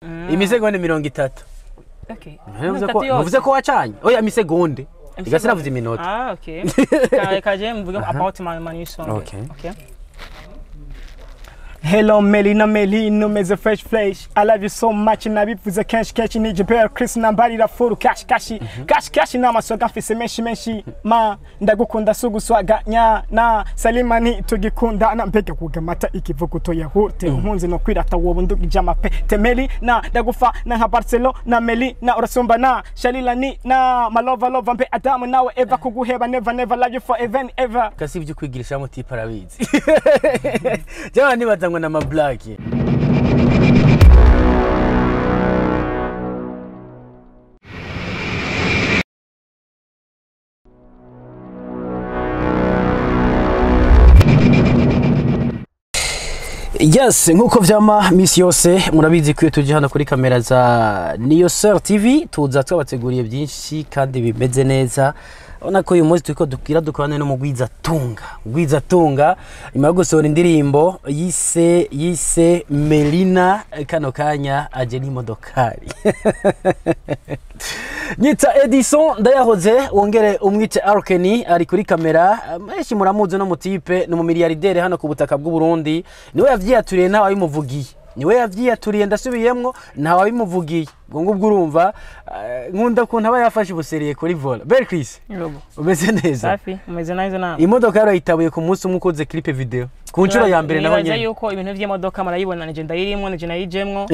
Imisegonde 30. Okay. Ntuvuze ko wacanye? Oya, imisegonde. Igasi navuze iminota. Ah, okay. Kaje mvuge about my new song. Okay. Okay. Hello Melina Melino meze fresh fresh, I love you so much, nabivuze kenshi kenshi, ni Jebel Chris nambarira full cash cash cash cash, n'amasoga mfise menshi menshi, ma ndagukunda suguswaga nya na Salima ni tugikunda na mbega kugamata ikivuguto yahurte umpunzi no kwirata wowe ndugije amape temeli na ndagufa na nka Barcelona na Meli na urasumba na Shalila ni na malova lova mbe Adamu nawe Eva kuguheba never never love you forever and ever. Kasi ibyo kwigirisha mu tipe arabizi. Jama nibaza ngo nama black. Yes, nkuko vyama misi yose murabizi ko tuje hano kuri kamera za Niyo Sir TV tuza twabateguriye byinshi kandi bimeze neza. Urabona ko uyu munsi turiko dukira dukorane no mugwiza tunga. Mugwiza tunga nyuma yo gusohora indirimbo yise Melina, kano kanya aje n'imodokari. Nyita Edison ndayahoze wongere umwite Arkeni ari kuri kamera. Menshi muramuzi no mutipe no mu miliyardere hano ku butaka bw'u Burundi. Niwe yavyiyaturiye ntawe abimuvugiye. Niwe yavyiyaturiye ndasubiyemwo ntawe abimuvugiye. Ubwo ngubwo urumva nkunda kuntu aba yafashe ubuseriye kuri vola. Bel Chris. Umeze neza. Safi, umeze neza na. Imodoka yarayitabuye ku munsi umwe ukoze clip video. Ku nshuro ya mbere naho nyene. Yuko ibintu vy'imodoka marayibona nije ndayirimwo nije nayijemwo.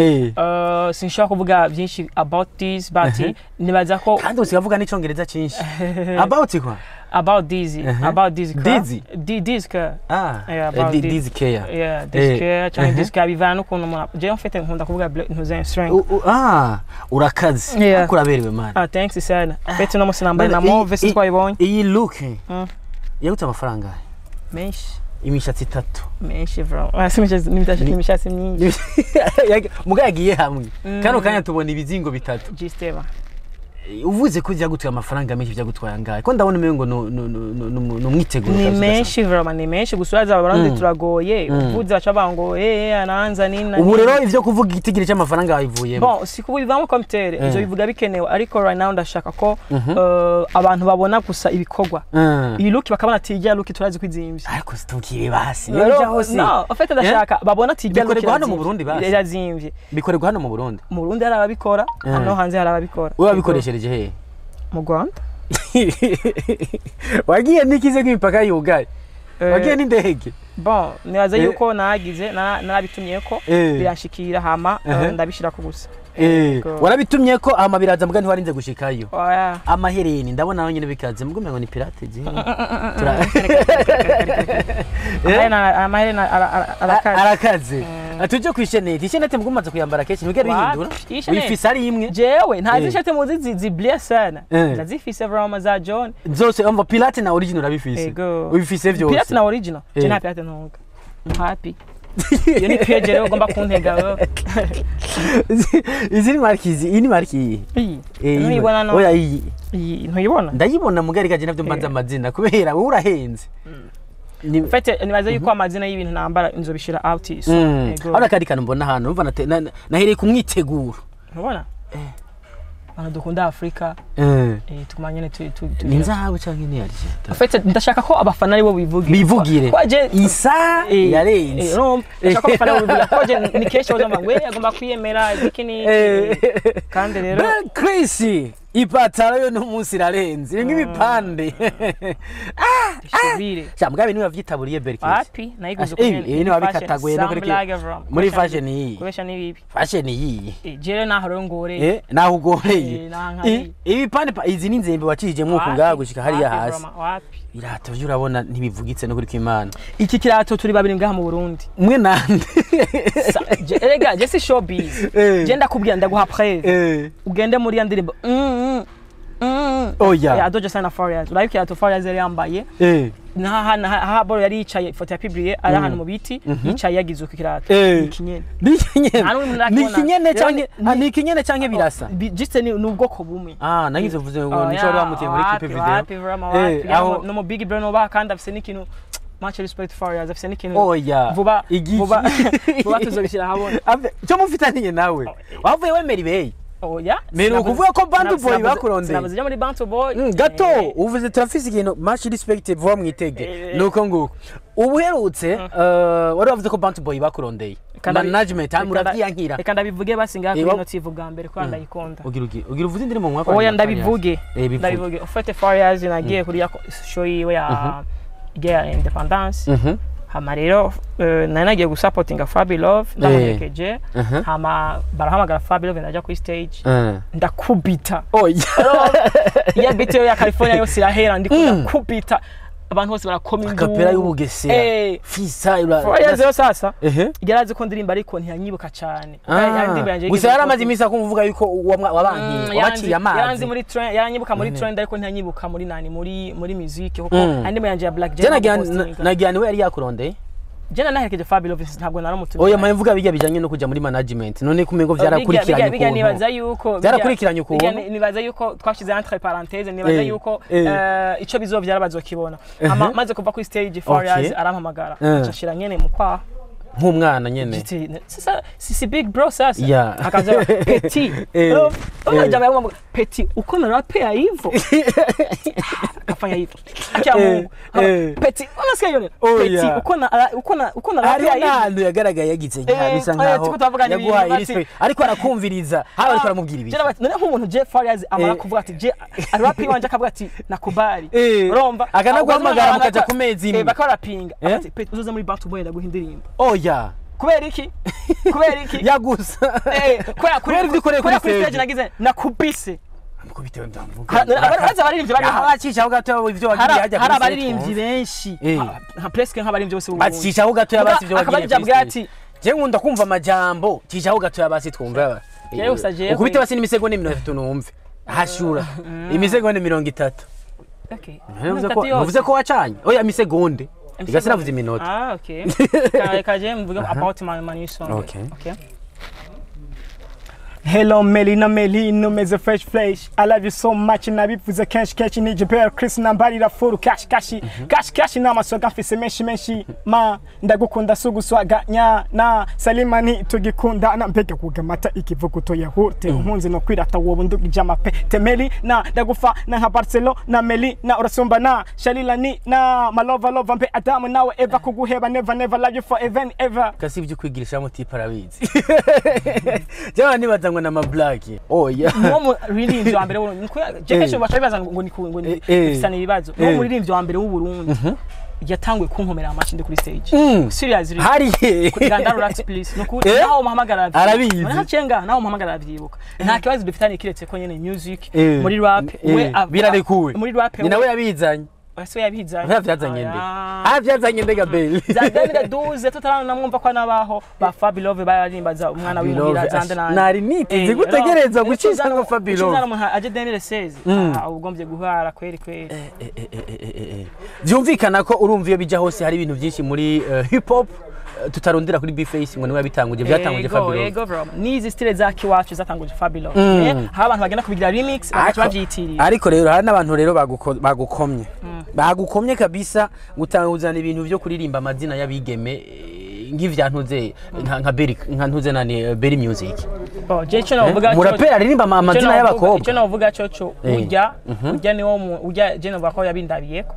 Sinshaka kuvuga byinshi about this but nibaza ko kandi usigavuga n'icongereza cyinshi. About kwa? About this, about this car. This car. Ah, yeah, about this car. Yeah, this car. Cyangwa this car bivana n'ukuntu umuntu je en fait nkunda kuvuga ntuze strength. Ah, urakaze. Ariko uraberewe man. Ah, thanks sana. Fete no musi nambaye na mauve si twayibonye. Iyi look. Yagutse amafaranga. Menshi. Imishatsi itatu. Menshi bro. Ah, si imishatsi myinshi. Muga yagiye hamwe. Kano kanya tubona ibizingo bitatu. Gisteva. Uvuze ko byagutwaye amafaranga menshi byagutwaye angahe? Ko ndabona umengo no mwiteguro ni menshi vraiment ni menshi gusubiza abarundi turagoye uvuze baca bango anaanza nini. Ubu rero ivyo kuvuga igitigiri cy'amafaranga wayivuyemo. Bon si kubivamo computer ivyo bivuga bikenewe ariko right now ndashaka ko abantu babona gusa ibikorwa. Iyi look bakabona ati ijya look turazi kwizimvye. Ariko situkire basi. No, en fait ndashaka babona ati ijya look bikorerwa hano mu Burundi basi. Irazimvye. Bikorerwa hano mu Burundi. Mu Burundi hari ababikora, hano hanze hari ababikora. Urabikoreshereje he? Mu Rwanda. Wagiye nikize kw'imipaka yugaye. Wagiye n'indege. Bon, nibaza yuko nagize narabitumye ko biranshikira hama ndabishira ko gusa. Warabitumye ko hama biraza mbwa ntiwarinze gushikayo. Amahereni ndabona naho nyene bikaze mbwa ngo ni pirate je. Amahereni arakaze. Tuje kwishenete. Ishenete mbwa umaze kuyambara kenshi ntugere bihindura. Uyifise ari imwe. Jewe ntazi ishete muzi ziblie sana. Ndazifise vraiment za John. Zose umva pirate na original urabifise. Ubifise vyose. Pirate na original. Je nta pirate ntunga. Happy. Iyo ni piège rero ugomba kuntega wewe. Izi ni marki izi, iyi ni marki iyi. Ntuyibona no. Oya iyi. Iyi ntuyibona? Ndayibona mugari kaje navyo mbanza amazina kubera wowe urahenze. En fait nibaza yuko amazina y'ibintu nambara nzobishira out so. Ara kandi kantu mbona hano urumva nahereye kumwitegura. Ntubona? Abantu dukunda Afrika. Tukumanye ne tu ni nzahabu canke ni argent. En fait ndashaka ko abafana ari bo bivugira. Bivugire. Isa yarenze. No, ndashaka ko abafana bivugira. Kwaje ni kesho bazamba we agomba kwiyemera bikini. Kandi rero Ben Chris ipataro yo no munsi irarenze. Rimwe ibipande. Shubire. Sha mugabe niwe yavyitaburiye Bel Chris. Wapi nayiguze ko nyene. Ni wabikataguye no kuri muri fashion iyi. Kubesha ni bibi. Fashion iyi. Jere naho rero ngoreye. Naho ugoreye. Ibipande izi ni nzembe wacishije mwuko ngaha gushika hariya hasi. Irato byo urabona ntibivugitse no kuri kw'Imana. Iki kirato turi babiri ngaha mu Burundi. Mwe nande. Erega je si showbiz. Je ndakubwira ndaguha preuve. Ugende muri ya ndirimbo. Oya. Adoje sana Farias. Urayo kirato Farias yari yambaye. Naha boro yari yicaye ifoto ya publié ari ahantu mu biti yicaye yagize uko kirato. Ikinyene. Ni ikinyene canke ni ikinyene canke birasa. Juste ni ubwoko bumwe. Ah, nagize uvuze ngo nico wari wamutiye muri clip video. Aho no mu Big Brain oba kandi afise n'ikintu Much respect Farious, afise n'ikintu Oya. Vuba. Igiki. Vuba vuba tuzobishyira ahabona. Cyo mufitaniye nawe wavuye wemera ibeye. Oya. Mbere ukuvuga ko Bantu Boy bakurondeye. Sinavuze ibyo muri Bantu Boy. Gato uvuze turafise ikintu, much respect, vuba mwitege. Nuko nguko ubuherutse wari wavuze ko Bantu Boy bakurondeye management hanyuma uravyiyankira. Reka ndabivuge basi ngaha Eh, kuri ino TV bwa mbere, kubera ndayikunda. Ugira uvuze indirimbo mwaka. Oya, ndabivuge. Bivuge. Ndabivuge. Ufite Farious, nagiye kuri ya show yiwe ya ya Independence. Hama rero nari nagiye gusapotinga Fabi Love, ndamuherekeje. Hama barahamagara Fabi Love, ndaja kuri stage, ndakubita. Oya. Iya beat yo ya California yose irahera, ndiko ndakubita, abantu bose barakoma induru. Kapera y'ubugesera. Fisa ura. Farious rero sasa yarazi ko ndirimba, ariko ntiyanyibuka cyane. Yari indirimbo yanjye. Gusa yaramaze iminsi akumva yuko wabankiye, wabaciye yaranzi amazi. Muri trend, yaranyibuka muri trend, ariko ntiyanyibuka muri nani, muri music, kuko indirimbo yanjye ya Black Je Jane. nagira niwe yari yakurondeye. Jana naherekeje Fabi Love, ntabwo naramutumiye. Oya, mpamvu mvuga bijya bijanye no kuja muri management, none kumengo byarakurikiranye Bijya ukuntu. nibaza yuko Byarakurikiranye ukuntu. Nibaza yuko twashize entre parenthèse, nibaza yuko ico bizovyara bazokibona. Ama maze kuva kuri stage, Farious arampamagara, aca nyene mu kwaha. Nk'umwana nyene. Jiti, sasa si big bro sasa. Akaza petit. Oh, jamaa yangu petit, uko na rap ya hivyo. Akafanya hivyo. Akia Mungu. Petit, unasikia hiyo neno? Oh, Petit, yeah. uko na rap Hariho ya hivyo. n'ahantu yagaragaye yagize nka bisa Oya, nkaho tuko turavuga ni yaguhaye ibintu respect, ariko arakumviriza haba ariko aramubwira ibiki. Jana bati none nk'umuntu je Farious amara kuvuga ati je rap wanje, akavuga ati nakubali. Urumva? Akanaguhamagara Abantu mukaja ku mezi imwe. Bakarapinga. Ati petit, uzoze muri Bantu Boy ndaguha indirimbo. Oya. Kubera iki? Kubera iki? Yagusa. Kubera kuri Kubera ibyo ukoreye kubera kuri kuri stage. stage nagize nakubise. Muko bitewe ndamvuga. Abaza abaririmbyi bari Abacishaho gato ibyo wagiye hajya hari kuri stage abaririmbyi twumve. benshi, nka presque nk'abaririmbyi bose b'Uburundi. Bacishaho gato basi ibyo Akaba wagiye aribyo kuri abwira stage. ati Je nkunda kumva amajambo, cishaho gato basi twumve. Jewe gusa jewe. Ukubite basi n'imisegonda 30 numve. Hashura. Imisegonda 30. Okay. Ntuvuze ko wacanye? Oya, imisegonde. Igasi navuze iminota. Ah, okay. Reka je mvuge about my new song. Okay. Okay. Hello Melina, Melina, umeze fresh fresh. I love you so much, nabivuze kenshi kenshi. Ni Jebel Chris nambarira full cash cash cash cash, n'amasoga mfise menshi menshi ma ndagukunda suguswaga nya na Salima ni tugikunda na mbega kugamata ikivuguto yahurte unkunze no kwirata wowe ndugije amape temeli na ndagufa na nka Barcelona na Meli na urasumba na Shalila ni na malova lova mbe Adamu nawe Eva kuguheba never never, love you forever and ever. Kasi ibyo kwigirishamo tipe arabizi. Jama nibaza ngo na black. Oya. Nuwo muririmbyi wa mbere w'Uburundi. Je kenshi baca bibaza ngo ni ngo ni bifitanye ibibazo. Nuwo muririmbyi wa mbere w'Uburundi yatanguye kunkomera amashi ndi kuri stage. Seriously. Hari he? Ganda relax please. Nuko naho umuhamagara Arabizi. Ntacenga naho umuhamagara aravyibuka. Nta kibazo dufitanye kiretse ko nyene music Eh. muri rap we Birarekuwe. Muri rap Ni nawe yabizanye. we yabizanye. Oya, vyazanye nde? Ah, vyazanye nde Gabel? Za 2012 tutaranamwumva ko nabaho ba Fabi Love bararimbaza umwana w'imuhira zande nande. Nari niteze gutegereza gucisha ngo Fabi Love. Gucisha umuntu aje 2016, ah, ugombye guhara kweri kweri. Byumvikana ko urumva iyo bijya hose hari ibintu byinshi muri hip hop, tutarondera kuri B-Face ngo niwe yabitanguje, byatanguje Ego, Fabi Love. ego bro, nizi style za kiwacu zatanguje Fabi Love. Aho abantu bagenda kubigira remix bagaca bavyitirira. Ariko rero hari n'abantu rero bagukomye bagukomye kabisa gutanguzana ibintu byo kuririmba amazina y'abigeme, nk'ivya ntuze nka Berry, nka ntuze nani, Berry Music. Oh, je ico novuga Muraperi aririmba amazina ico y'abakobwa. Novuga coco urya urya niwo urya je novuga ko yabindabiyeko.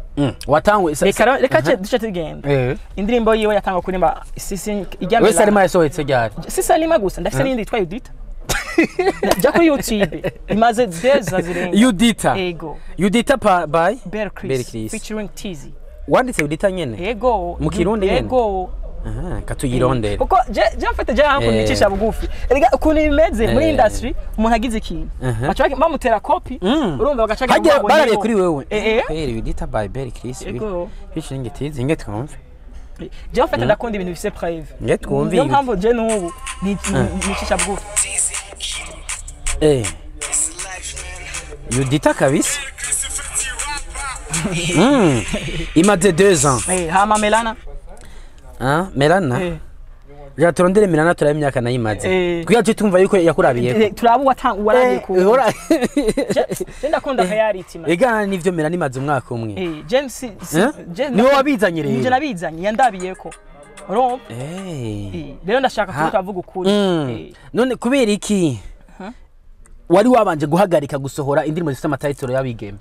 Watangwe Reka duce tugenda. Indirimbo yiwe yatangwa kuririmba sisi ijya Wese arimo yasohotse ryari? Si Salima gusa, ndafise n'iyindi yitwa Judita. Jya kuri YouTube, imaze deza zirenga. Yudita. Ego. Yudita by Bell Chris, Bell Chris. Featuring Tizi. Wanditse Yudita nyene? Ego. Mu Kirundi nyene? Ego. Aha, katuyirondere. Kuko je mfite je hanku nicisha bugufi. Erega ukuntu bimeze muri industry, umuntu agize ikintu baca bamutera copy, urumva, bagaca Hagiye ngo barariye kuri wewe. Eh. Yudita by Bell Chris. Ego. Featuring Tizi, nge twumve. Je mfite ndakunda ibintu bifise preuve. Nge twumve. Niyo mpamvu je n'ubu nicisha bugufi. Yudita kabisa. Imaze 2 ans. Hama Melana. Hein? Melana? Eh. Ja, turondere Melana, turabe imyaka nayimaze Eh. kugira tujye tumva yuko yakurabiye. Turaba uwarabiye ku je ndakunda reality, man. Ega nivyo, Melana imaze umwaka umwe. Je si Eh? je Niwe wabizanye rero? Nije nabizanye, yandabiyeko, urumva? Rero ndashaka Ha. ko turavuga ukuri. None kubera iki wari wabanje guhagarika gusohora indirimbo zifite ama title y'abigeme?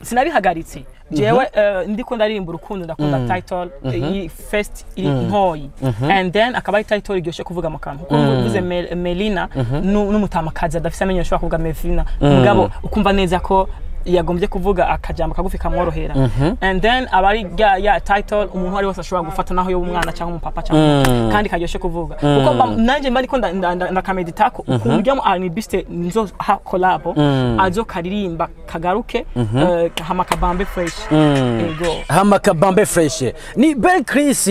Sinabihagaritse jewe. Ndiko ndaririmba urukundo, ndakunda title iyi first iri ntoyi, and then akaba ari title iryoshe kuvuga mu kantu, kuko mvuze Melina n'umutamakazi adafise amenyo ashobora kuvuga Melina, mugabo ukumva neza ko yagombye kuvuga akajambo kagufi kamworohera, and then aba ari ya title umuntu ari wese ashobora gufata, naho yoba umwana cyangwa umupapa cyangwa, kandi karyoshe kuvuga, kuko nanjye mba ndiko ndakameditako ukuntu ujya mu R&B nzo ha collabo azo karirimba kagaruke, hama kabambe fresh. Ego. Hama kabambe fresh. Ni Bel Chris.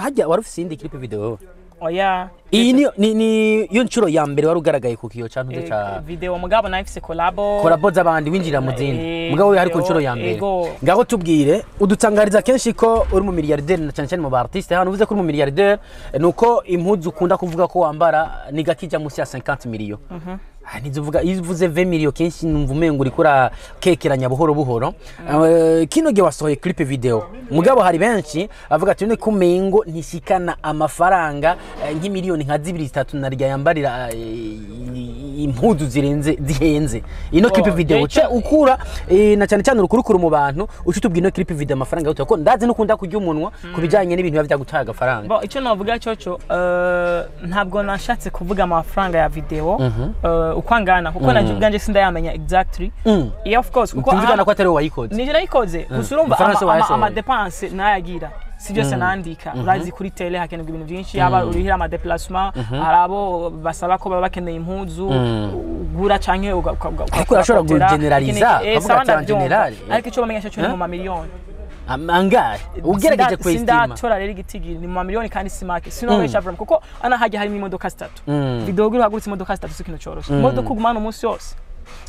Hajya wari ufise iyindi clip video? Oya. Iyi ni yo nshuro ya mbere wari ugaragaye ku kiyo cantuze ca Video, mugabo nayo mfise collabo. Collabo z'abandi winjira mu zindi, mugabo we hari ku nshuro ya mbere. Ego. Ngaho tubwire, udutangariza kenshi ko uri mu milliardaire, na cyane cyane mu ba artiste hano uvuze ko uri mu milliardaire, nuko impuzu ukunda kuvuga ko wambara ni gakija munsi ya 50 million. Ah, ntizuvuga iyo uvuze 20 million kenshi numva umengo uriko urakekeranya buhoro buhoro. Kino gihe wasohoye clip video, mugabo hari benshi bavuga ati none ko umengo ntishikana amafaranga, nk'imiliyoni nka zibiri zitatu narya yambarira impuzu zirenze zihenze. Ino clip video Jewe ce ukura, na cyane cyane urukurukuru mu bantu, uca utubwira ino clip video amafaranga yote, ko ndazi nukunda kurya umunwa ku bijyanye n'ibintu biba byagutaye agafaranga. Bon, icyo navuga cyoco, ntabwo nashatse kuvuga amafaranga ya video uko angana, kuko nanjye ubwanjye sindayamenya exactly. Yeah, of course, kuko Tumvikana ko atari wowe wayikoze. Nije nayikoze, gusa urumva Ifaransa wayasohoye. ama dépenses nayagira si byose nandika. Urazi kuri tele hakenerwa ibintu byinshi, yaba urihira ama déplacement, hari abo basaba ko baba bakeneye impuzu ugura canke Ariko urashobora ugakotera. kugeneraliza, ukavuga Sawa, ati en ndabyumva. general. Ariko icyo bamenya cyo ni mu mamiliyoni. Angahe ugerageje kwestima? Sindatora rero igitigiri, ni mu mamiliyoni kandi si make, sinobesha vraiment, kuko ana hajya harimo imodoka zitatu. Video gira uhagurutse imodoka zitatu si ikintu coroshe. Imodoka ugumana umunsi wose,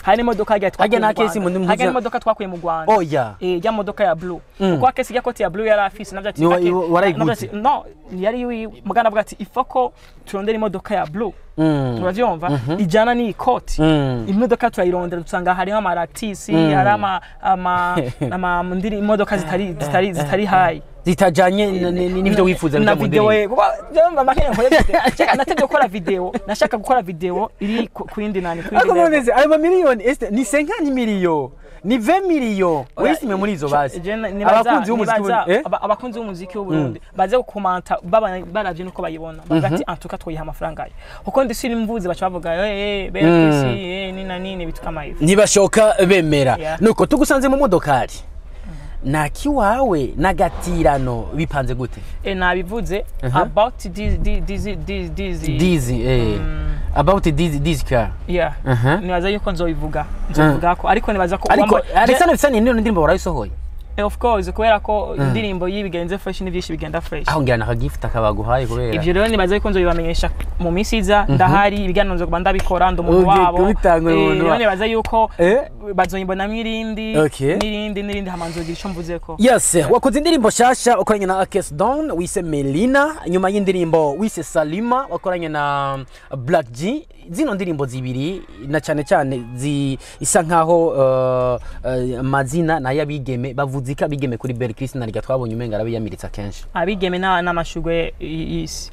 hari n'imodoka hajya Hajya twakuye na mu kesi Rwanda. Hajya n'imodoka twakuye mu Rwanda. Oya. Ya modoka ya blue, kuko akesi ya koti ya blue yari afise navyo ati Ni warayiguze? Navyo ati no, yari iwiwe, mugana avuga ati ifoko turondera imodoka ya blue, uravyumva, ijana n'iyi koti. Imodoka turayirondera, dusanga hariho amaratisi, hari ama ndiri imodoka zitari high. Zitajanye n'ivyo wifuza na bija mu video ndirimbo. Kuko byumva makene nkore video. Shaka natevye gukora video, nashaka gukora video iri ku yindi nani, ku yindi Ariko level. none se ayo mamiliyoni este ni 50 miliyo, ni 20 miliyo, wisime muri izo basi? Je nibaza Abakunzi b'umuziki nibaza eh? Abakunzi b'umuziki w'u Burundi baze gukomanta baravye nuko bayibona, bavuga ati en tout cas twoyiha amafaranga ayo, kuko ndisiri mvuze baca bavuga BRTC nina nini bitu kama hivyo. Ntibashoka bemera. Yeah. Nuko tugusanze mu modokari nakiwawe n'agatirano, bipanze gute? Nabivuze about this this this this. This about this car. Yeah. Nibaza yuko nzobivuga ko, ariko nibaza ko Ariko Alexander Bisani niyo ndirimbo warayisohoye? Of course, kubera ko indirimbo yibigenze fresh ni byinshi bigenda fresh. Aho ngira naka gift akabaguhaye kubera Ivyo rero nibaza yuko nzobibamenyesha mu minsi iza. Ndahari, ibiganiro nzokuba ndabikora, ndi umuntu Ugiye wabo. kubitanga umuntu Rero nibaza yuko bazoyimbonamwo irindi Okay. n'irindi n'irindi, hama nzogira ico mvuzeko. Yes, wakoze indirimbo shasha wakoranye na Akes Don wise Melina, nyuma y'indirimbo wise Salima wakoranye na Black G. Zino ndirimbo zibiri na cyane cyane zi isa nkaho amazina nayo abigeme bavuzika abigeme kuri Bel Chris na rya twabonye umenga arabiyamiritsa kenshi. Abigeme n'amashugwe y'isi.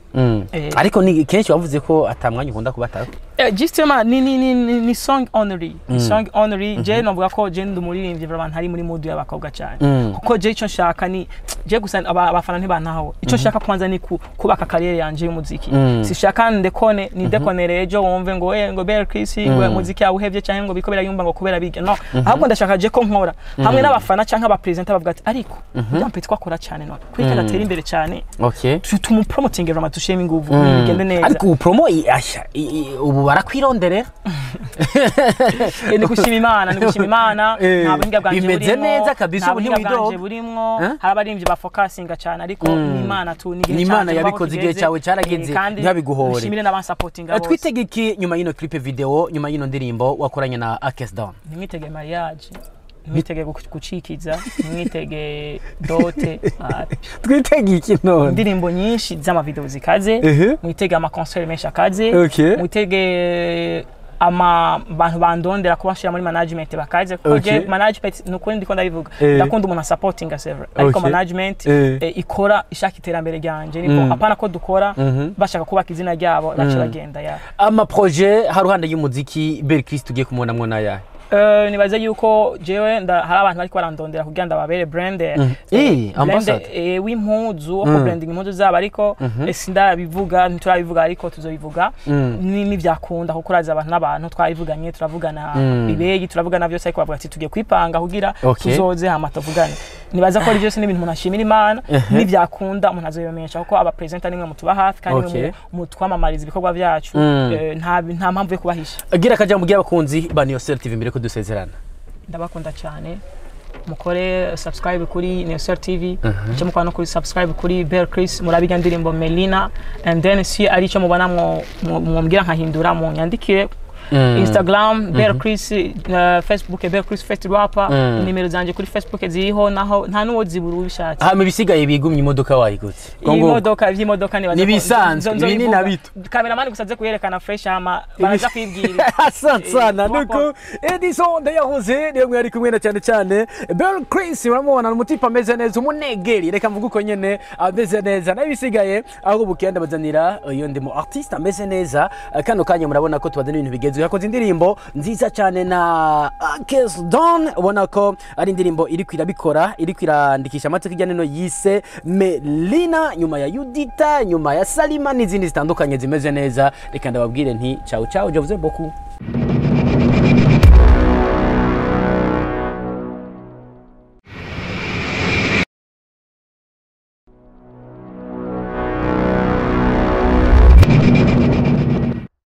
Ariko ni kenshi wavuze ko atamwanya ukunda kubatako. Justement ni song only, ni song only. Je novuga ko je ndi umuririmbyi vraiment ntari muri mood y'abakobwa cyane, kuko je ico nshaka ni je gusa abafana ntibantaho. Ico nshaka kwanza ni kubaka carrière yanje y'umuziki. Sishaka ndekone ni dekonere ejo wumve ngo ngo Bel Chris ngo muziki yawuhevye cyangwa ngo biko birayumva ngo kubera biga no. Ahubwo ndashaka je ko nkora hamwe n'abafana cyangwa abapresenter bavuga ati ariko mm twakora cyane none kuri kandi atera imbere cyane, tumupromoting vraiment, dushime inguvu, bigende neza. Ariko ubu promo asha, ubu barakwironderera. Ni gushima Imana, ni gushima Imana. Nta buhinga bwanje Bimeze burimwo, neza kabisa, nta ubu buhinga bwanje ntiwidoga. burimwo. Eh? Hari abaririmbyi bafokasinga cyane, ariko ni Imana tu, ni igihe Ni Imana canje yabikoze, igihe kigeze. cyawe cyarageze, Kandi ntibabiguhore. nshimire n'abansapotinga bose. Twitege iki nyuma y'ino clip video, nyuma y'ino ndirimbo wakoranye na Akes Don? Ntimwitege mariage, Mwitege gucikiza, mwitege dote. Twitege iki none? Indirimbo nyinshi z'amavideo zikaze. Mwitege amaconcert menshi akaze. Mwitege ama bantu bandondera kubashira muri management bakaze, kuko je management, nukuri ndiko ndabivuga, ndakunda umuntu supporting server, ariko management ikora ishaka iterambere ryanje niko, apana ko dukora bashaka kubaka izina ryabo bace bagenda ya. Amaprojet haruhande y'umuziki Bel Chris tugiye kumubonamwo n'ayahe? Nibaze yuko jewe hari abantu bariko barandondera kugira ndababere brand, brand Ambassador. W'impuzu wo branding impuzu zabo, ariko sindabivuga, ntiturabivuga, ariko tuzobivuga nivyakunda, kuko urazi abantu n'abantu twabivuganye, turavugana ibeyi, turavugana byose, ariko bavuga ati tugiye kwipanga kugira tuzoze hama tuvugane. Nibaza ko ari byose n'ibintu umuntu ashimira Imana. Nivyakunda umuntu azobimenyesha, kuko aba presenter nimwe mutuba hafi kandi nimwe mutwamamariza ibikorwa byacu. Nta mpamvu yo kubahisha. Gira akajambo ubwira abakunzi ba Niyosel TV mbere ko dusezerana. Ndabakunda cyane. Mukore subscribe kuri Niyosel TV, icyo mukora no kuri subscribe kuri Bel Chris, murabiga indirimbo Melina, and then si ari icyo mubona mwambwira nkahindura, munyandikire Instagram Bel Chris, Facebook Bel Chris First Rapper. Nimero zanje kuri Facebook ziriho, naho nta n'uwo zibura ubishatse. Hama ibisigaye bigumye, imodoka wayiguze? Iyi modoka, iby'imodoka nibaza ko- Nibisanzwe, nzo ibi ni bivuga. na bito. Cameraman gusa aze kuyerekana fresh, hama baraza kwibwira. Asante sana. Nuko nuko Edison Ndayahoze niyo mwari kumwe na cyane cyane Bel Chris. Uramubona ni umutipe ameze neza, umunegeri, reka mvuge uko nyene, ameze neza. Nayo ibisigaye aho bukenda bazanira iyo ndi mu artiste ameze neza. Kano kanya murabona ko tubazanira ibintu bigezweho. Yakoze indirimbo nziza cyane na Akes Don, ubona ko ari indirimbo iri kwirabikora, iri kwirandikisha amateka ijyanye no yise Melina, nyuma ya Yudita, nyuma ya Salima n'izindi zitandukanye zimeze neza. Reka ndababwire nti ciao ciao, je vous aime beaucoup.